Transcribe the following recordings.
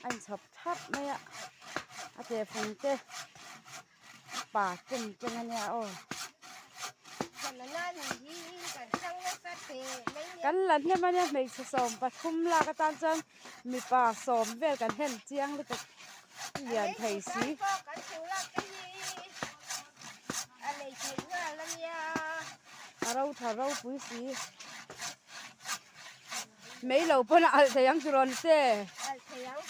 A inchhawp thap mai a, a tehfung te a pa chen chen a nia aw. Kan la hnem a nia hmeichhe 13 lak atan chuan mipa sawm vel kan hem chiang lutuk lian thei si. A ro tha ropui si. Mei lo pawn a alh thei ang chu rawn che. Alh thei ang.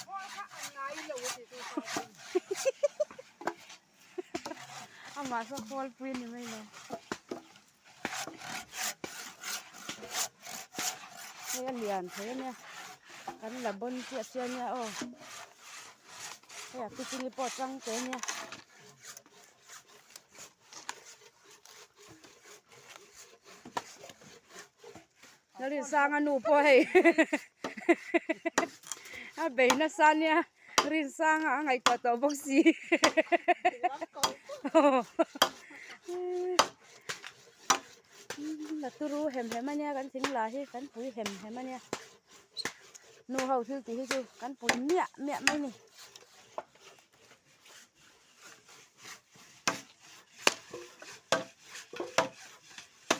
Khawl kha a ngai lo a ti chu. Amah saw khawl pui a ni mai lo. Hei a lian thei a nia. Kan la bawn chiah chiah a nia aw. Hei a piching hi pawh a chang teh a nia. Rinsanga nu pawh hei a bei nasa ania Rinsanga a ngaihtuah tawh bawk si la turu hem hem ania kan thing la hi kan pui hem hem ania nu ho thil tih hi chu kan pui miah miah mai a ni.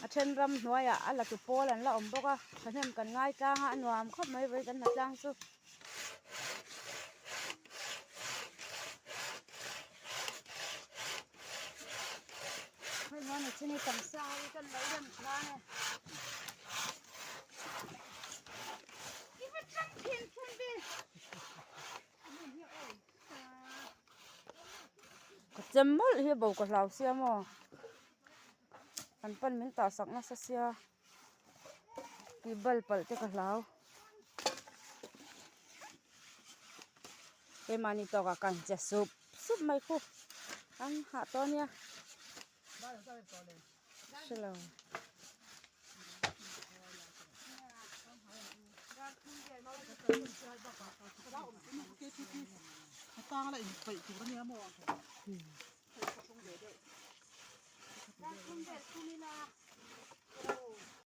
A then ram hnuaiah a la tu pawl an la awm bawk a thahnem kan ngai tlang a a nuam khawp mai vawi kan hna tlang chu. Ka chem mawlh hi bo ka hlau sia maw an pan min tah sak nasa sia tih bal palh te ka hlau keimahni tawkah kan che sup sup mai khu an hah tawh ania hrelo.